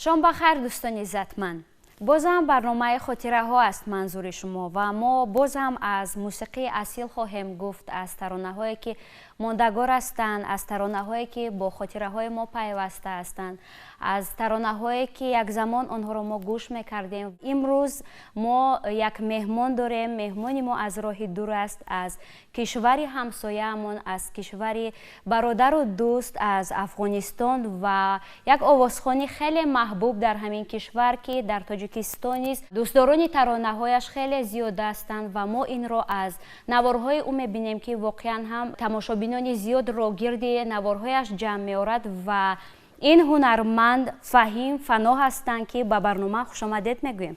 Шом бахайр, дӯстони иззатманд. Боз ҳам барномаи хотираҳо аст манзури шумо ва мо боз ҳам аз мусиқии асил хоҳем гуфт, аз таронаҳое ки мондагор ҳастанд, аз таронаҳое ки бо хотираҳои мо пайваста ҳастанд, аз таронаҳое ки як замон онҳоро мо гӯш мекардем. Имрӯз мо як меҳмон дорем. Меҳмони мо аз роҳи дур аст, аз кишвари ҳамсояамон, аз кишвари бародару дӯст, аз Афғонистон ва як овозхони хеле маҳбуб дар ҳамин кишвар, ки дар Тоҷикистон низ дӯстдорони таронаҳояш хеле зиёд ҳастанд ва мо инро аз наворҳои ӯ мебинем, ки воқеан ҳам тамошобинони зиёдро гирди наворҳояш ҷамъ меорад ва ин ҳунарманд Фаҳим Фано ҳастанд, ки ба барнома хушомадед мегӯем.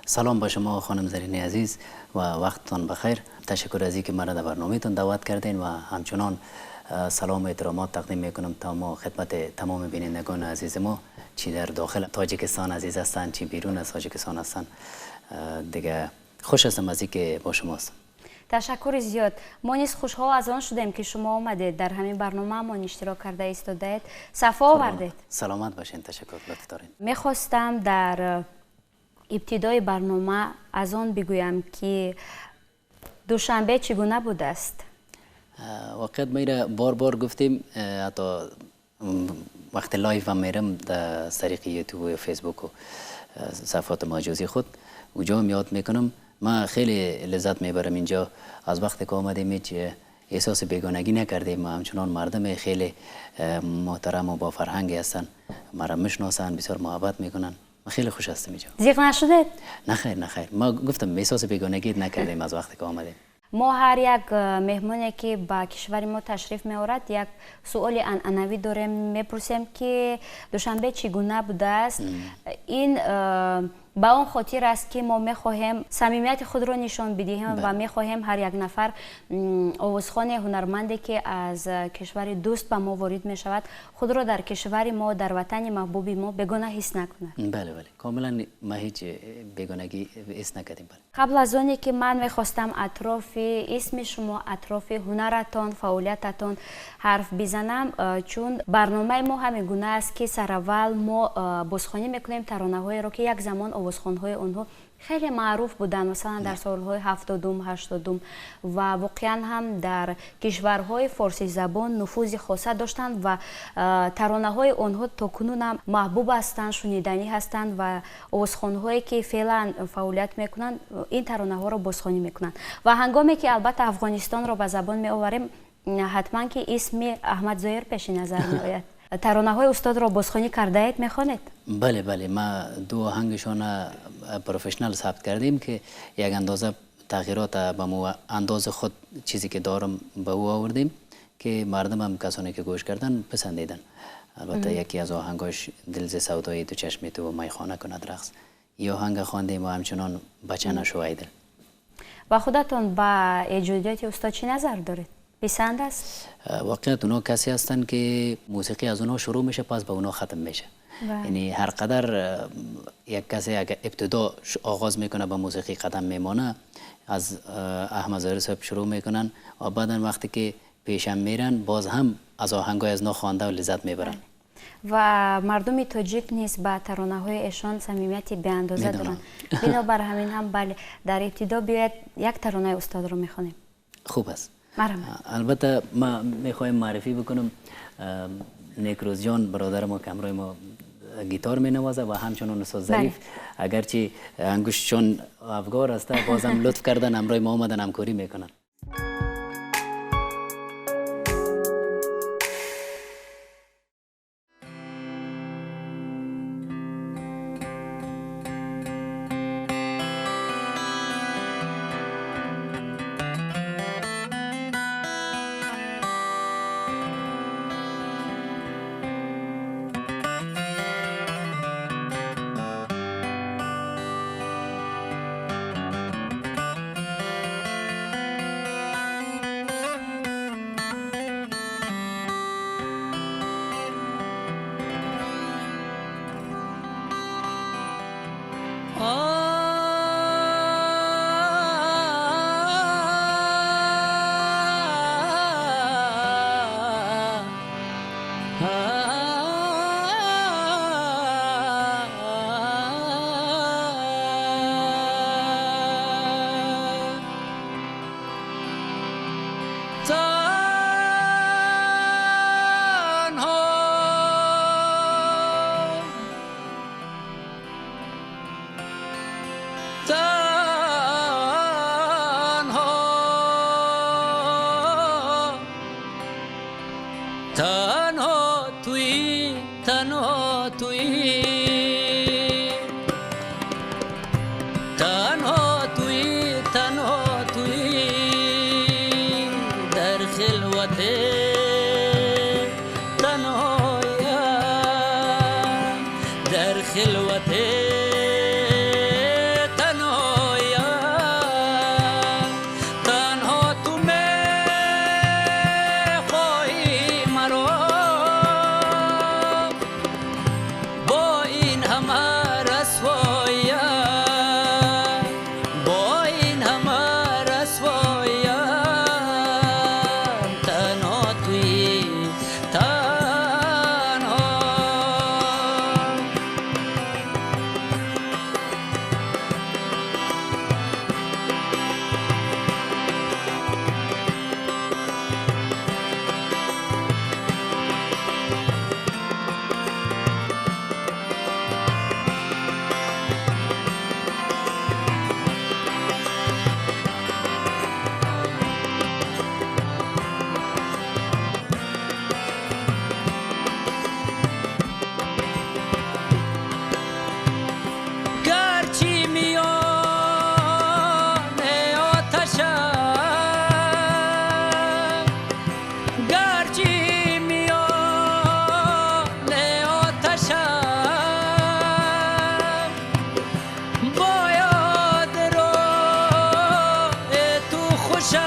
Салом ба шумо, хонум Зарини азиз, ва вақттон бахайр. Ташаккур аз инки маро дар барномаатон даъват кардین ва ҳамчунон салом ва эҳтиромот тақдим мекунам то мо хидмати тамоми бинандагони азизи мо, чӣ дар дохили Тоҷикистон азиз ҳастанд, чӣ берун аз Тоҷикистон ҳастанд. Дига хуш ҳастам аз инки бо шумо ҳастам. Ташаккури зиёд. Мо низ хушҳол аз он шудем, ки шумо омадед, дар ҳамин барномаамон иштирок карда истодаед. Сафо овардед. Саломат бошед, ташаккур, лутф доред. Мехостам дар ибтидои барнома аз он бигӯям, ки Душанбе чӣ гуна будааст? Воқеият ма ира бор бор гуфтем, ҳатто вақти live ҳам мерам дар тариқи ютуб ё фейсбук ва сафҳоти маҷозии худ, уҷо ҳам ёд мекунам. Ман хеле лаззат мебарам инҷо. Аз вақте ки омадем ҳеҷ эҳсоси бегонагӣ накардем. Ҳамчунон мардум хеле муҳтарам ва бо фарҳанге ҳастанд, маро мешиносанд, бисёр муҳаббат мекунанд. Ман хеле хуш ҳастам инҷо. Зиқ нашудед? Нахайр, нахайр. Ма гуфтам, эҳсоси бегонагӣ накардем аз вақте ки омадем. Мо ҳар як меҳмоне, ки ба кишвари мо ташриф меорад, як суоли анъанавӣ дорем, мепурсем, ки Душанбе чӣ гуна будааст. Ин ба он хотир аст, ки мо мехоҳем самимияти худро нишон бидиҳем ва мехоҳем ҳар як нафар овозхоне, ҳунарманде, ки аз кишвари дӯст ба мо ворид мешавад, худро дар кишвари мо, дар ватани маҳбуби мо бегона ҳис накунад. Бале, бале, комилан ма ҳеҷ бегонагӣ ҳис накардем. Бале. Қабл аз оне ки ман мехостам атрофи исми шумо, атрофи ҳунаратон, фаъолиятатон ҳарф бизанам, чун барномаи мо ҳамин гуна аст, ки сараввал мо бозхонӣ мекунем таронаҳоеро, ки як замон овозхонҳои онҳо хеле маъруф буданд, масалан дар солҳои 70-ум, 80-ум, ва воқеан ҳам дар кишварҳои форсизабон нуфузи хоса доштанд ва таронаҳои онҳо то кунун ҳам маҳбуб ҳастанд, шуниданӣ ҳастанд ва овозхонҳое, ки феълан фаъолият мекунанд, ин таронаҳоро бозхонӣ мекунанд. Ва ҳангоме ки албатта Афғонистонро ба забон меоварем, ҳатман ки исми Аҳмад Зоҳир пеши назар меояд. Таронаҳои устодро бозхонӣ кардаед, мехонед? Бале, бале, ма ду оҳангшона professional сабт кардем, ки як андоза тағйирот ба мо андози худ чизе ки дорам ба ӯ овардем, ки мардум ҳам, касоне ки гӯш кардан, писандидан. Албатта яке аз оҳангош «Дил зи савдои ду чашми ту майхона кунад рақс», ин оҳанга хондем ва ҳамчунон «Бача нашав ай дил». Ва худатон ба эҷодиёти устод чӣ назар доред? Писанд аст? Воқеият онҳо касе ҳастанд, ки мусиқӣ аз онҳо шурӯъ меша, пас ба онҳо хатм меша. Яъне ҳар қадар як касе агар ибтидо оғоз мекунад, ба мусиқӣ қадам мемонад, аз Аҳмад Зоҳир соҳиб шурӯъ мекунанд ва баъдан вақте ки пешам меранд, боз ҳам аз оҳангҳои аз онҳо хонда лаззат мебаранд. Ва мардуми тоҷик низ ба таронаҳои эшон самимияти беандоза доранд. Бинобар ҳамин ҳам, бале, дар ибтидо биёед як таронаи устодро мехонем. Хуб аст. Албатта ма мехоҳем муаррифӣ бикунам Некрӯзҷон, бародари мо, ки ҳамроҳи мо гитар менавозад, ва ҳамчунон устод Зариф, агарчи ангуштшон афгор аст, бозам лутф кардан, ҳамроҳи мо омадан, ҳамкорӣ мекунанд. تنهایم، تنها تو میخواهی مرا با این همه رسوایم، با این همه رسوایم، تنها تویی تنها. گرچه میان آتشم، گرچه میان آتشم، باید راه تو خوشم،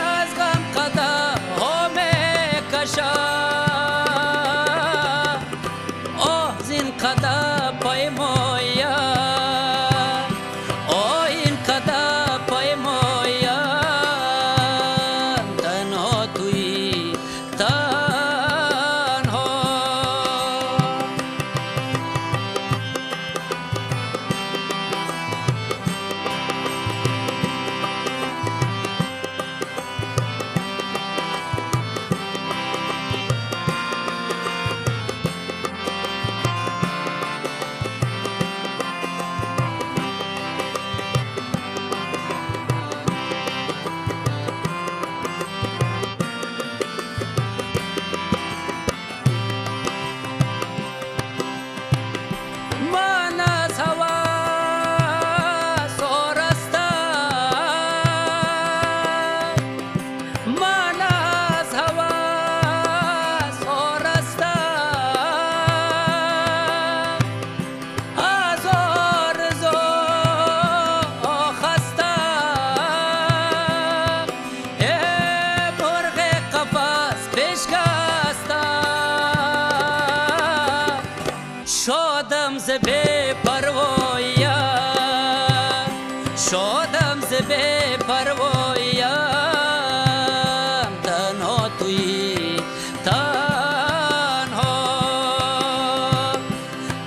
از غم قدم ها میکشم، آه زین قدر پیمایم، آه این قدر پیمایم، تنها تویی تنها. من از هوس آرستم، من از هوس آرستم، از آرزو خستم، ای مرغ قفس بشکستم، شادم ز بی پروایم، شادم ز بی پروایم، تنها تویی تنها،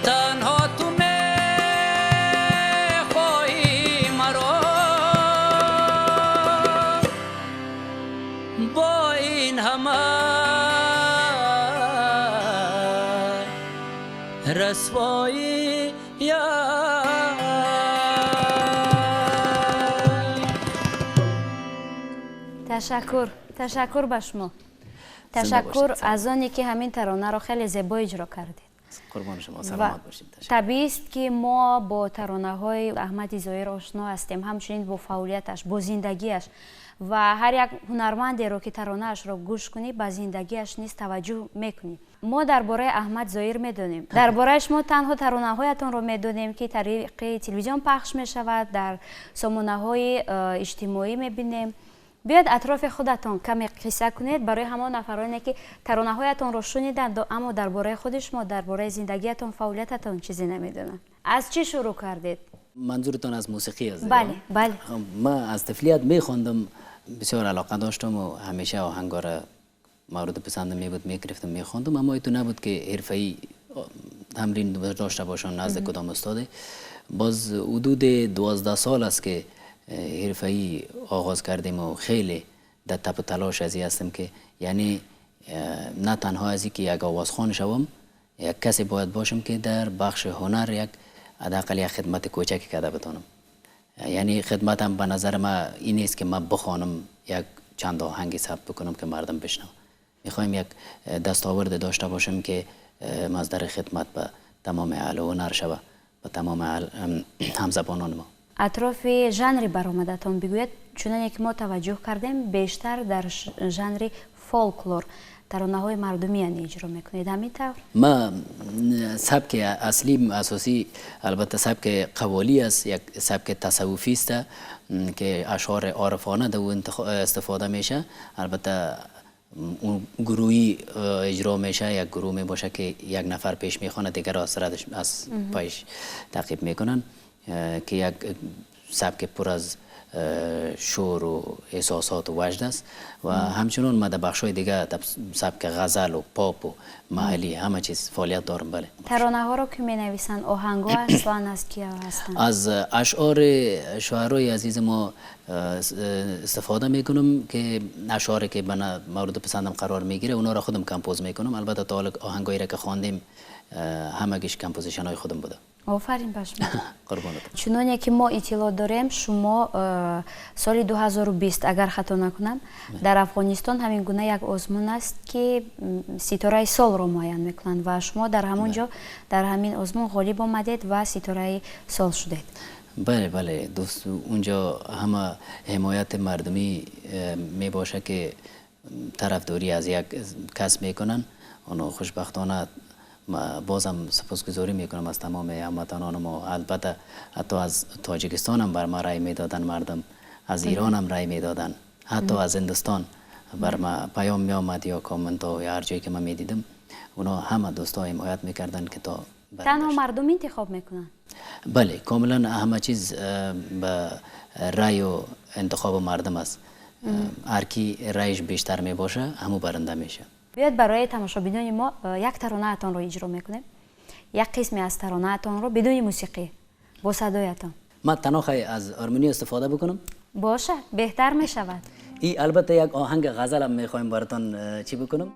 تنها تو میخواهی مرا با این همه رسوایی. تشکر، تشکر به شما، تشکر از آنی که همین ترانه را خیلی زیبا اجرا کردید. قربان شما، سلامت باشید. طبیعی است که ما با ترانه های احمد ظاهر آشنا هستیم، همچنین با فعالیتش، با زندگیش، و هر یک هنرمندی رو که ترانه‌اش را گوش کنی به زندگیش نیز توجه میکنی. ما درباره احمد ظاهر میدونیم، درباره شما تنها ترانه هایتان رو میدونیم که طریق تلویزیون پخش میشود، در سامانه های اجتماعی میبینیم. بیاید اطراف خودتان کمی قصه کنید برای همان نفرانی که ترانه هایتان رو شنیدند اما درباره خود شما، درباره زندگیتان، فعالیتتان چیزی نمیدونند. از چی شروع کردید؟ منظورتان از موسیقی است؟ بله بله. من از طفلیت میخواندم، بسیار علاقه داشتم و همیشه آهنگا را مورد پسندم می بود، میگرفتم میخواندم، اما ایتو نبود که حرفه‌ای تمرین داشته باشم نزد کدام استاده. باز حدود 12 سال است که حرفه‌ای آغاز کردیم و خیلی در تپ و تلاش از هستم که یعنی نه تنها از که یک آوازخوان شوم، یک کسی باید باشم که در بخش هنر یک حداقل یک خدمت کوچکی کرده بتانم. یعنی خدمتم به نظر من این نیست که من بخوانم یک چند آهنگی ثبت بکنم که مردم بشنون. میخوایم یک دستاورد داشته باشم که مصدر خدمت به تمام اهل هنر شوه، به تمام همزبانان ما. اطراف ژانر برآمدتان بگوید، چنانکه که ما توجه کردیم بیشتر در ژانر فولکلور Таронаҳои мардумӣ яъне иҷро мекунед, ҳамин тавр? Ма сабки аслӣ, асосӣ албатта сабки қаволӣ аст, як сабки тасаввуфӣ аст ки ашъори орифона дар истифода меша. Албатта اون گروهی اجرا میشه، یک گروه میباشه که یک نفر پیش میخوانه، دیگر از ردش از پایش تعقیب میکنن که یک سبک پر از شور و احساسات و وجد است. و همچنان ما در بخش‌های دیگه در سبک غزل و پاپ و محلی همه چیز فعالیت دارم. بله. ترانه ها رو که می نویسن، آهنگ‌ها اصلا از کیا هستند؟ از اشعار شاعرای عزیز ما استفاده میکنم که اشعاری که من مورد پسندم قرار میگیره اونا را خودم compose میکنم. البته تا حالا آهنگایی را که خواندیم همگیش composition های خودم بوده. آفرین بر شما. قربانت. چنانه که ما اطلاع داریم شما سال 2020 اگر خطا نکنم در افغانستان همین گونه یک آزمون است که ستاره سال رو معین میکنند و شما در همونجا در همین آزمون غالب آمدید و ستاره سال شدید. بله بله دوست، اونجا همه حمایت مردمی می باشه که طرفداری از یک کس میکنن. اونو خوشبختانه ما بازم سپاسگزاری میکنم از تمام هموطنان ما. البته حتی از تاجیکستان هم بر ما رای میدادن مردم، از ایران هم رای میدادن، حتی از هندوستان بر ما پیام میآمد یا کامنت ها یا هر جایی که من میدیدم اونا همه دوستا حمایت میکردن که تا تنها مردم انتخاب میکنن. بله کاملا همه چیز به رای و انتخاب مردم است. هر کی رایش بیشتر میباشه همو برنده میشه. بیاید برای تماشابینان ما یک ترانه‌تان رو اجرا میکنیم، یک قسمی از ترانه‌تان رو بدون موسیقی با صدایتان. من تنها از آرمونی استفاده بکنم؟ باشه، بهتر میشود. ای البته یک آهنگ غزل هم میخوایم براتون چی بکنم.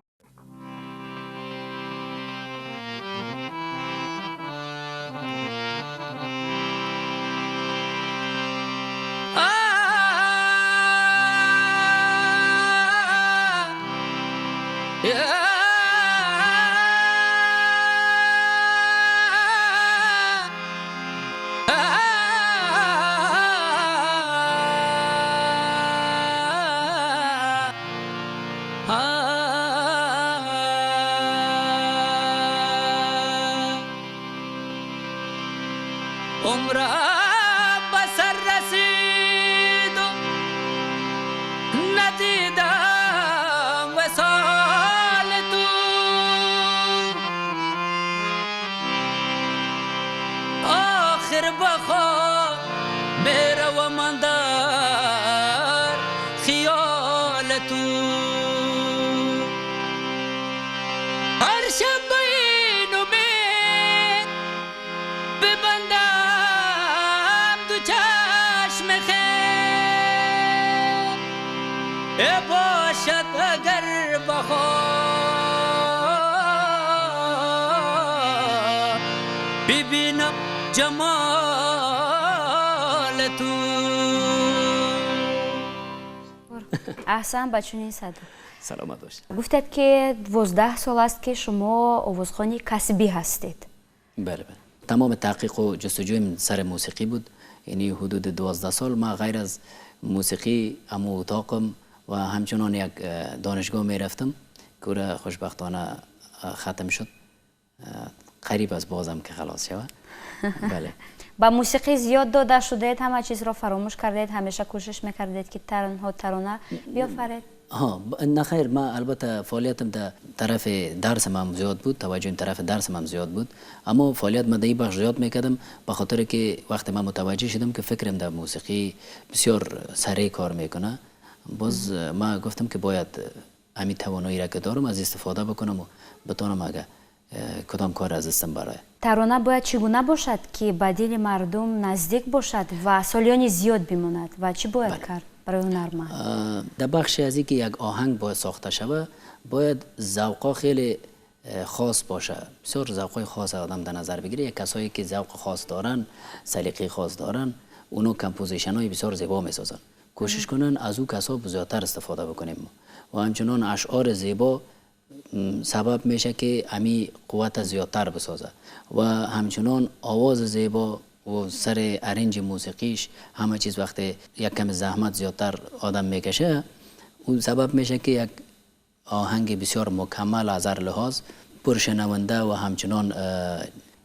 احسن به چنین صدا. سلامت باشید. گفتید که 12 سال است که شما آوازخوانی کسبی هستید. بله بله. تمام تحقیق و جستجویم سر موسیقی بود. یعنی حدود 12 سال ما غیر از موسیقی امو اتاقم و همچنان یک دانشگاه می رفتم که خوشبختانه ختم شد. قریب از بازم که خلاص شود. بله. با موسیقی زیاد داده شدید، همه چیز را فراموش کردید، همیشه کوشش میکردید که تنها ترانه بیافرید؟ ها نه خیر، ما البته فعالیتم در طرف درس هم زیاد بود، توجه طرف درس هم زیاد بود، اما فعالیت من در این بخش زیاد میکردم به خاطر که وقتی من متوجه شدم که فکرم در موسیقی بسیار سریع کار میکنه، باز ما گفتم که باید همین توانایی را که دارم از استفاده بکنم و بتونم اگه کدام کار از دستم برای. ترانه باید چگونه باشد که به دل مردم نزدیک باشد و سالیان زیاد بماند و چی باید کرد برای هنرمند؟ در بخش از اینکه یک آهنگ باید ساخته شود باید ذوقا خیلی خاص باشه، بسیار ذوقای خاص آدم در نظر بگیره. یک کسایی که ذوق خاص دارن، سلیقه خاص دارن، اونا composition های بسیار زیبا میسازن. کوشش کنن از او کسا زیادتر استفاده بکنیم و همچنان اشعار زیبا سبب میشه که امی قوت زیادتر بسازه و همچنان آواز زیبا و سر arrange موسیقیش همه چیز وقتی یک کم زحمت زیادتر آدم میکشه او سبب میشه که یک آهنگ بسیار مکمل از هر لحاظ پرشنونده و همچنان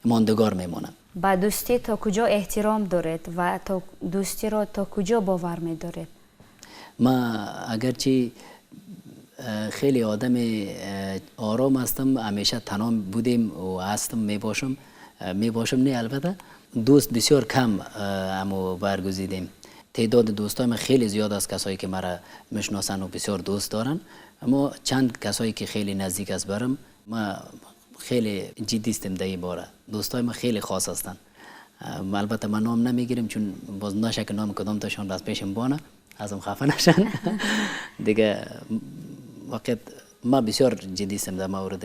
ماندگار میمونه. با دوستی تا کجا احترام دارید و تا دوستی را تا کجا باور می‌دارید؟ ما اگرچه خیلی آدم آرام هستم، همیشه تنها بودیم و هستم، میباشم نه، البته دوست بسیار کم امو برگزیدیم. تعداد دوستایم خیلی زیاد است، کسایی که مرا میشناسن و بسیار دوست دارن، اما چند کسایی که خیلی نزدیک است برم، ما خیلی جدی هستیم در این باره. دوستای ما خیلی خاص هستن. البته من نام نمیگیریم چون باز نشه که نام کدام تاشون از پیشم بانه، ازم خفه نشن. دیگه واقعا ما بسیار جدی هستم در مورد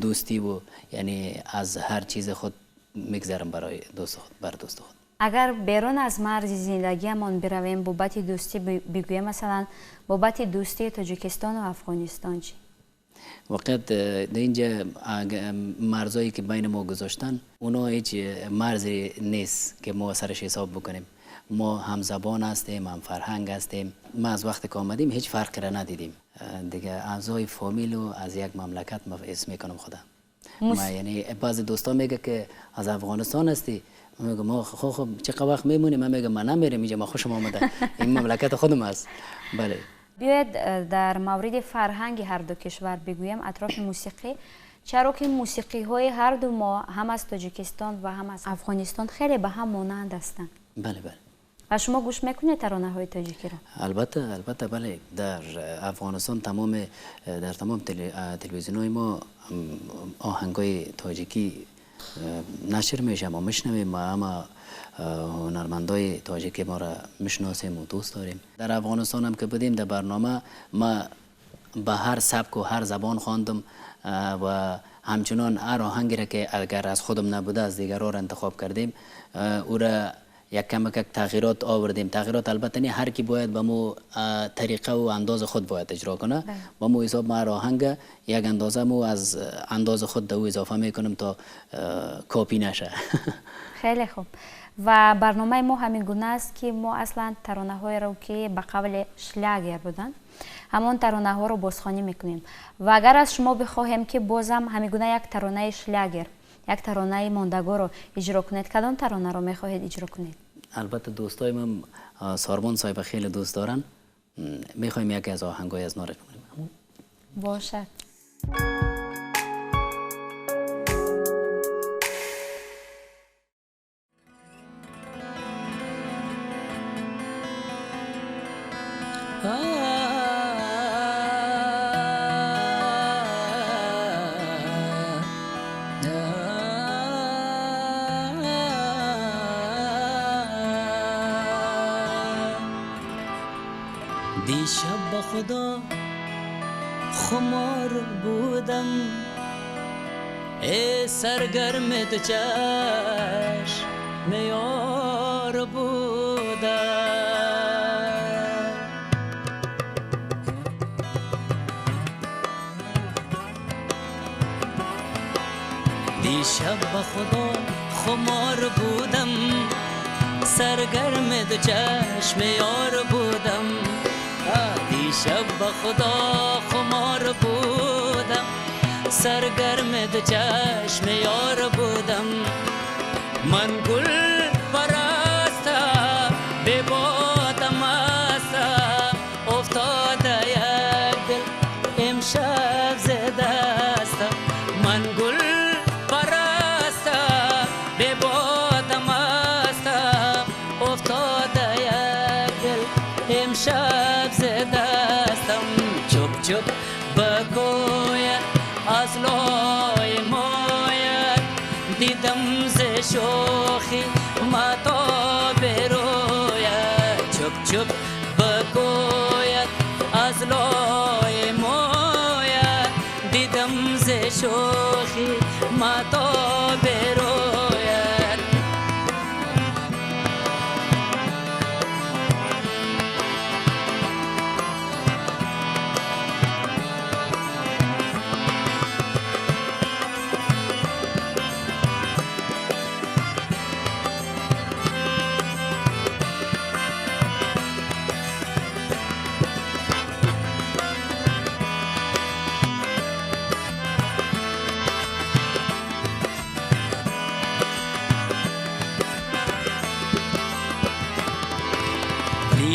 دوستی و یعنی از هر چیز خود میگذرم برای دوست خود، بر دوست خود. اگر بیرون از مرز زندگیمان برویم بابت دوستی بگویم، مثلا بابت دوستی تاجیکستان و افغانستان چی؟ واقعا در اینجا مرزایی که بین ما گذاشتن اونا هیچ مرزی نیست که ما سرش حساب بکنیم. ما هم زبان هستیم، هم فرهنگ هستیم. ما از وقتی که آمدیم هیچ فرقی را ندیدیم. دیگه اعضای فامیل و از یک مملکت ما اسم میکنم خودم. ما یعنی بعضی دوستا میگه که از افغانستان هستی، میگم ما خب چه وقت میمونیم؟ من میگم من نمیرم اینجا، ما خوشم آمده، این مملکت خودم است. بله. بیاید در مورد فرهنگ هر دو کشور بگویم اطراف موسیقی، چرا که موسیقی های هر دو ما هم از تاجیکستان و هم از افغانستان خیلی به هم مانند هستند. بله بله. و شما گوش میکنید ترانه های تاجیکی را؟ البته البته بله. در افغانستان تمام در تمام تلویزیون های ما آهنگ های تاجیکی نشر میشه، ما میشنویم، ما اما هنرمندای تاجیکی ما را میشناسیم و دوست داریم. در افغانستان هم که بودیم در برنامه ما به هر سبک و هر زبان خواندم و همچنان هر آهنگی را که اگر از خودم نبوده از دیگران را انتخاب کردیم، او را یک کم یک تغییرات آوردیم. تغییرات البته نه هر کی باید به مو طریقه و انداز خود باید اجرا کنه. با مو حساب ما هر آهنگ یک اندازه مو از انداز خود دو اضافه میکنم تا کاپی نشه. خیلی خوب. و برنامه ما همین گونه است که ما اصلا ترانه های رو که به قول شلاگر بودن همان ترانه ها رو بازخوانی میکنیم و اگر از شما بخواهیم که بازم همین گونه یک ترانه شلاگر، یک ترانه ماندگار رو اجرا کنید، کدام ترانه رو میخواهید اجرا کنید؟ البته دوستای من سارمان صاحب خیلی دوست دارن، میخوایم یکی از آهنگای از نارش بکنیم. باشد. دیشب با خدا خمار بودم، ای سرگرم دو چشم یار بودم. دیشب با خدا خمار بودم، سرگرم دو چشم یار بودم. دیشب با خدا خمار بودم، سرگرم دو چشم یار بودم. من گل پرستم به بادم هستم، افتاده یک دل امشب ز دستم. من گل پرستم به بادم هستم، افتاده یک دل امشب ز دستم. چپ چپ بگوید از لای مایت، دیدم ز شوخی متا بروید. چپ چپ بگوید از لای مایت، دیدم ز شوخی متا بروید.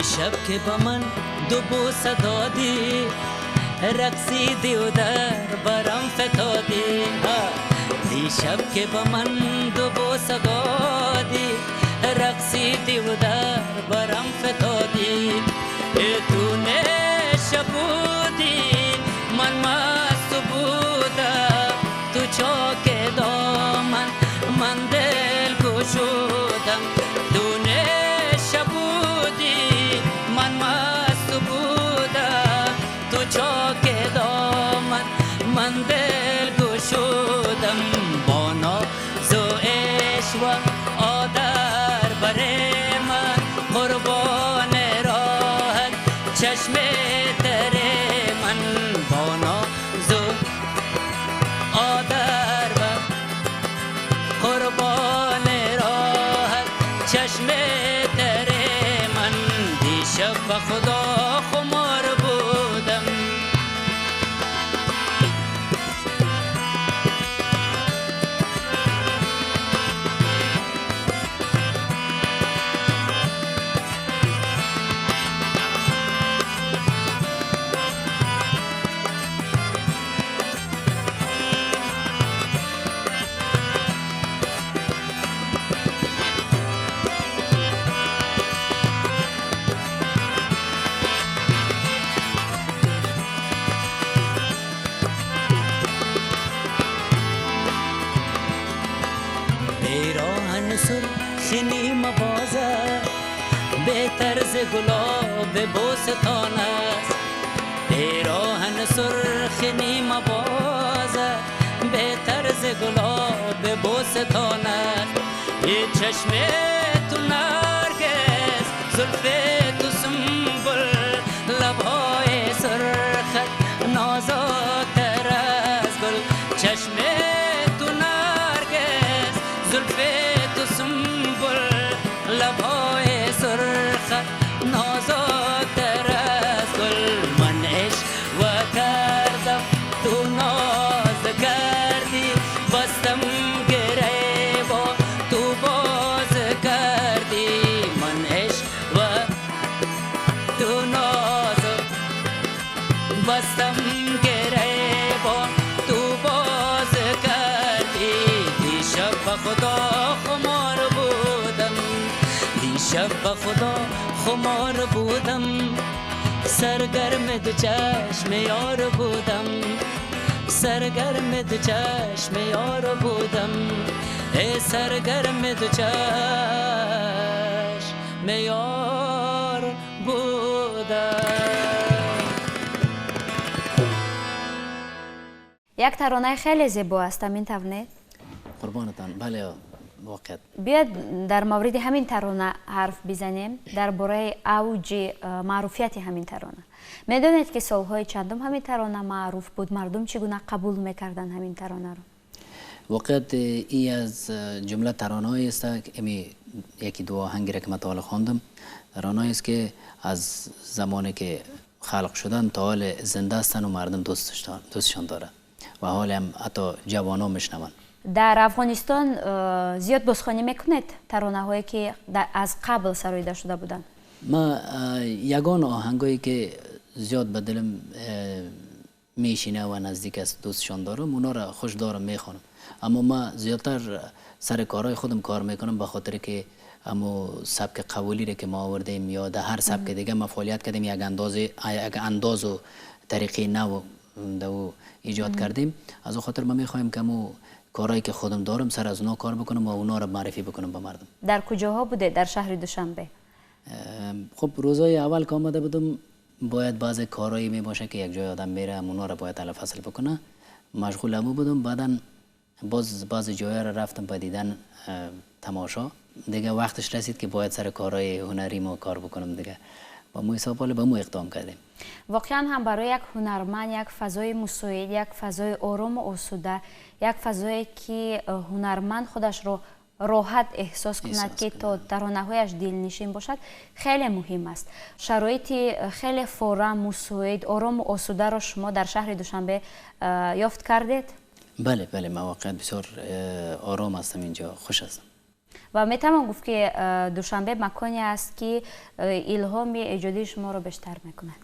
دیشب که با من دو بوسه دادی، رقصیدی و در برم فتادی. دیشب که با من دو بوسه دادی، رقصیدی و در برم فتادی. تو نشه بودی من مست بودم، تو چاک دامن من دل گشودم. تو نشه بودی من مست بودم، تو چاک دامن من دل گشودم. با ناز و عشوه آدر بر من، قربان راحت چشم تر من. با ناز و آدر بر قربان راحت چشم تر من. دیشب به خدا خمار بودم. بهتر ز گلاب بوستان است، پیراهن سرخ نیمه باز بهتر ز گلاب بوستان است. یه چشم تو نرگس، زلف تو سنبل، لبهای سرخت نازکتر از گل. چشم تو نرگس، زلف تو سنبل، لبهای سرخت نازکتر از گل. من عشق کردم تو ناز کردی، بستم گره با تو باز کردی. من عشق تو ناز بستم گره با تو باز کردی. دیشب به خدا خمار بودم، دیشب به خدا خمار بودم، سرگرم دو چشم یار بودم، سرگرم دو چشم یار بودم، ای سرگرم دو چشم یار بودم. یک ترانه خیلی زیبا است، همین طور نه؟ قربانتان، بله واقعا. بیاید در مورد همین ترانه حرف بزنیم، درباره اوج معروفیت همین ترانه. میدونید که سالهای چندم همین ترانه معروف بود؟ مردم چگونه قبول میکردن همین ترانه رو؟ واقعیت ای از جمله ترانه‌ای است که یکی دو آهنگی را که من تا حالا خواندم، ترانه‌ای است که از زمانی که خلق شدن تا حال زنده هستن و مردم دوستشان داره و حال هم حتی جوانان میشنون. در افغانستان زیاد بازخوانی میکنید ترانه هایی که از قبل سرایده شده بودن؟ ما یگان آهنگایی که زیاد به دلم میشینه و نزدیک است دوستشان دارم، اونا را خوش دارم میخوانم. اما ما زیادتر سر کارهای خودم کار میکنم، به خاطر که اما سبک قبولی را که ما آوردیم یا در هر سبک دیگه ما فعالیت کردیم، یک انداز و طریقه نو در ایجاد کردیم. از او خاطر ما میخوایم که مو کارهایی که خودم دارم سر از اونا کار بکنم و اونا را معرفی بکنم به مردم. در کجاها بوده در شهر دوشنبه؟ خب روزای اول که آمده بودم باید بعض کارهایی می باشه که یک جای آدم میره اونا را باید حل فصل بکنه، مشغول امو بودم. بعدا باز بعض جایا را رفتم به دیدن تماشا، دیگه وقتش رسید که باید سر کارهای هنری ما کار بکنم دیگه. با مو حساب حالا به مو اقدام کردیم. واقعا هم برای یک هنرمند یک فضای مساعد، یک فضای آرام و آسوده، یک فضایی که هنرمند خودش رو راحت احساس کند که تا ترانه‌هایش دلنشین باشد خیلی مهم است. شرایط خیلی فورم، مساعد، آرام و آسوده را شما در شهر دوشنبه یافت کردید؟ بله بله، من واقعا بسیار آرام هستم اینجا، خوش هستم. و میتوان گفت که دوشنبه مکانی است که الهام ایجادی شما رو بیشتر میکند.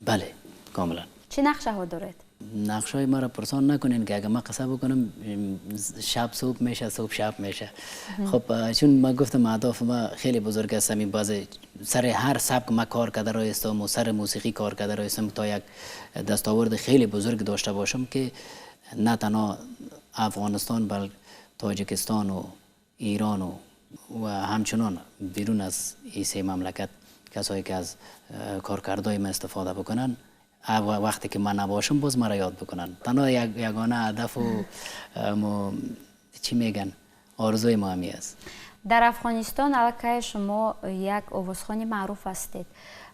بله کاملا. چه نقشه ها دارید؟ نقشه های ما را پرسان نکنین که اگه من قصه بکنم شب صبح میشه، صبح شب میشه. خب چون ما گفتم اهداف ما خیلی بزرگ است، همین باز سر هر سبک ما کار کرده را استم و سر موسیقی کار کرده را استم تا یک دستاورد خیلی بزرگ داشته باشم که نه تنها افغانستان بلکه تاجیکستان و ایران و همچنان بیرون از این سه مملکت کسایی که از کارکردهای ما استفاده بکنن و وقتی که من نباشم باز مرا یاد بکنن. تنها یگانه هدف و چی میگن آرزوی ما همی است. در افغانستان الکی شما یک آوازخوان معروف هستید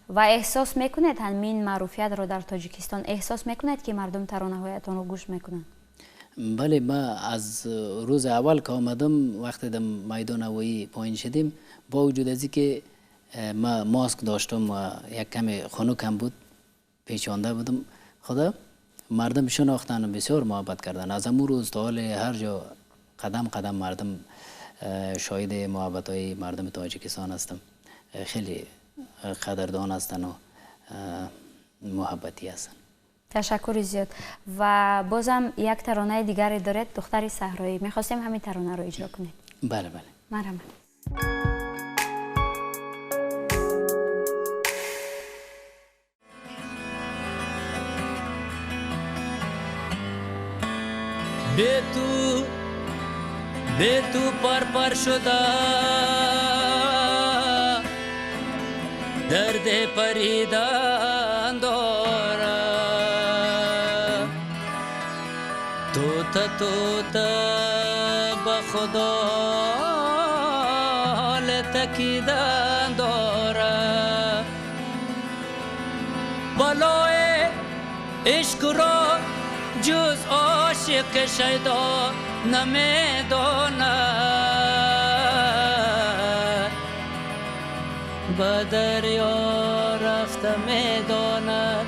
و احساس میکنید همین معروفیت را در تاجیکستان احساس میکنید که مردم ترانه هایتان رو گوش میکنند؟ بله، ما از روز اول که آمدم وقتی در میدان هوایی پایین شدیم، با وجود از اینکه ما ماسک داشتم و یک کمی خنک هم بود پیچانده بودم، خدا مردم شناختن و بسیار محبت کردن. از امو روز تا حال هر جا قدم قدم مردم شاهد محبت های مردم تاجیکستان هستم. خیلی قدردان هستن و محبتی هستن. تشکر زیاد. و بازم یک ترانه دیگری دارید، دختر صحرایی. میخواستیم همین ترانه رو اجرا کنید. بله بله. مرحبا. به تو پر پر شده درد پریدن دارم، توتا توتا به خدا تکیدن دارم، بالای عشق را جز عاشق شیدا نمیداند، به دریا رفته میداند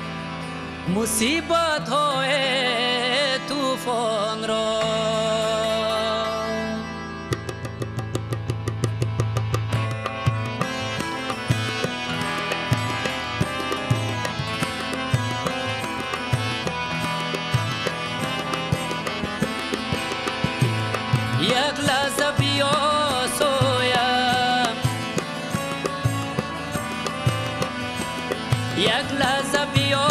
مصیبت های طوفان را. یک لحظه بیا سویم، یک لحظه بیا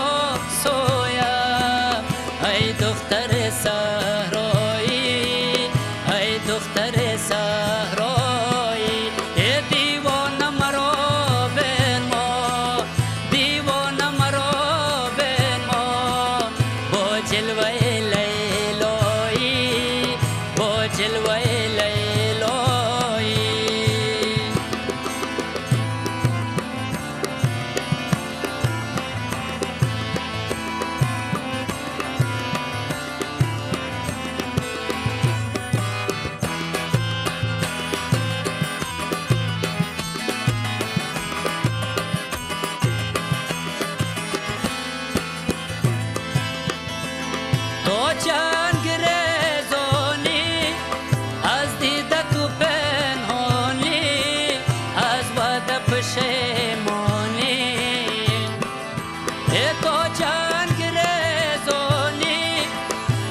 سویم، ای دختر صحرایی، ای دختر صحرایی، ای دیوانه مرا بنما، دیوانه مرا بنما، با جلوه لیلایی، با جلوه لیلایی. تو چند گریزانی از دیده تو پنهانی، از وعده پشیمانی، تو چند گریزانی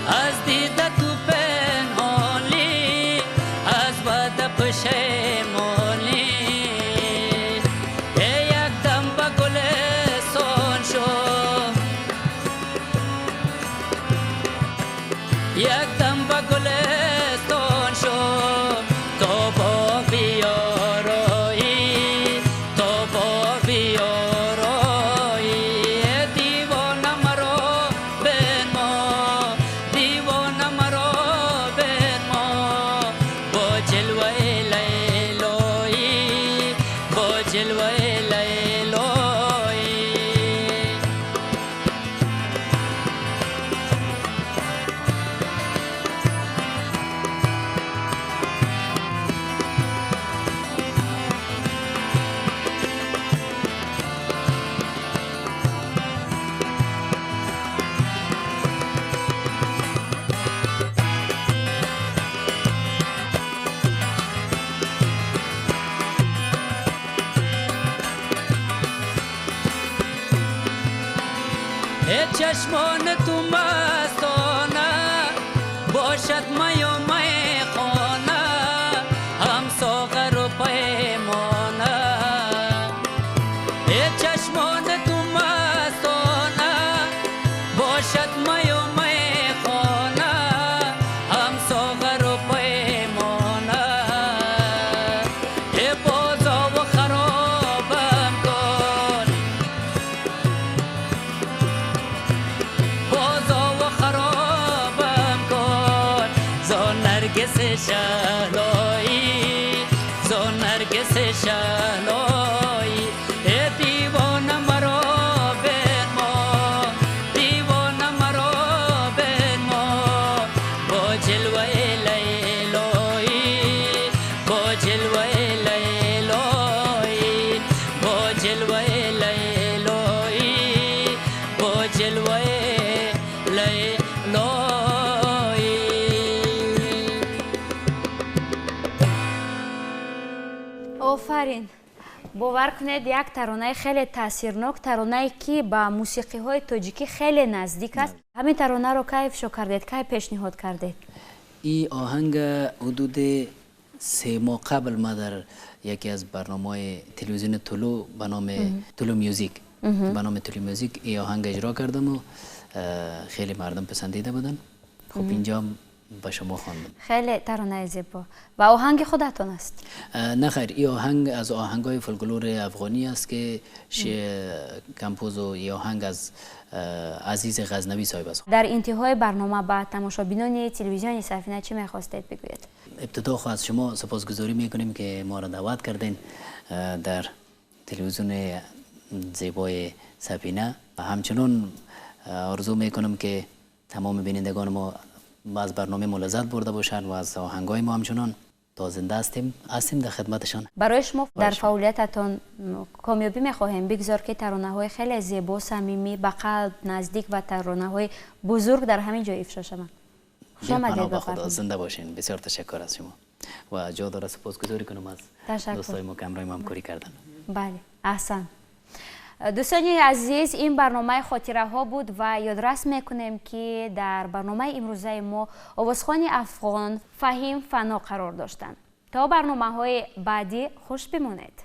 از دیده تو پنهانی، از وعده پشیمانی، یک دم به گلستان شو، یک دم به گلستان شو، تا باغ بیارایی، تا باغ بیارایی، دیوانه مرا بنما، دیوانه مرا بنما، با جلوه لیلایی، چشمان تو مستانه باشد می و می خانه هم ساغر و پیمانه چشمان تو مستانه باشد می و می خانه هم ساغر و پیمانه بازا و خرابم کن بازا و خرابم کن زان نرگس شهلایی زان نرگس شهلایی دیوانه مرا بنما دیوانه مرا بنما با جلوه لیلایی با جلوه لیلایی با جلوه لیلایی با جلوه لیلایی. Офарин! Бовар кунед, як таронаи хеле таъсирнок, таронае ки ба мусиқиҳои тоҷикӣ хеле наздик аст. Ҳамин таронаро кай ифшо кардед, кай пешниҳод кардед? این آهنگ حدود 3 ماه قبل ما در یکی از برنامه‌های تلویزیون طلوع به نام طلوع میوزیک به نام طلوع میوزیک این آهنگ اجرا کردم و خیلی مردم پسندیده بودن. خب اینجا به شما خواندم. خیلی ترانه زیبا و آهنگ خودتان است؟ نه خیر، این آهنگ از آهنگای فولکلور افغانی است که compose و این آهنگ از عزیز غزنوی صاحب است. در انتهای برنامه با تماشابینان تلویزیون سفینه چی میخواستید بگویید؟ ابتدا خو از شما سپاسگزاری میکنیم که ما را دعوت کردین در تلویزیون زیبای سفینه و همچنان آرزو میکنم که تمام بینندگان ما از برنامه ما لذت برده باشند و از آهنگای ما. همچنان تا زنده هستیم در خدمتشان. برای شما در فعالیتتان کامیابی میخواهیم. بگذار که ترانه های خیلی زیبا، صمیمی، به قلب نزدیک و ترانه های بزرگ در همین جای افشا شوند. خوش آمدید. به خدا زنده باشین. بسیار تشکر از شما و جا داره سپاسگزاری کنم از دوستای ما که همراه ما همکاری کردن. بله، احسن. دوستان عزیز، این برنامه خاطره ها بود و یادرس میکنیم که در برنامه امروزه ما آوازخوان افغان فهیم فنا قرار داشتند. تا برنامه های بعدی خوش بمانید.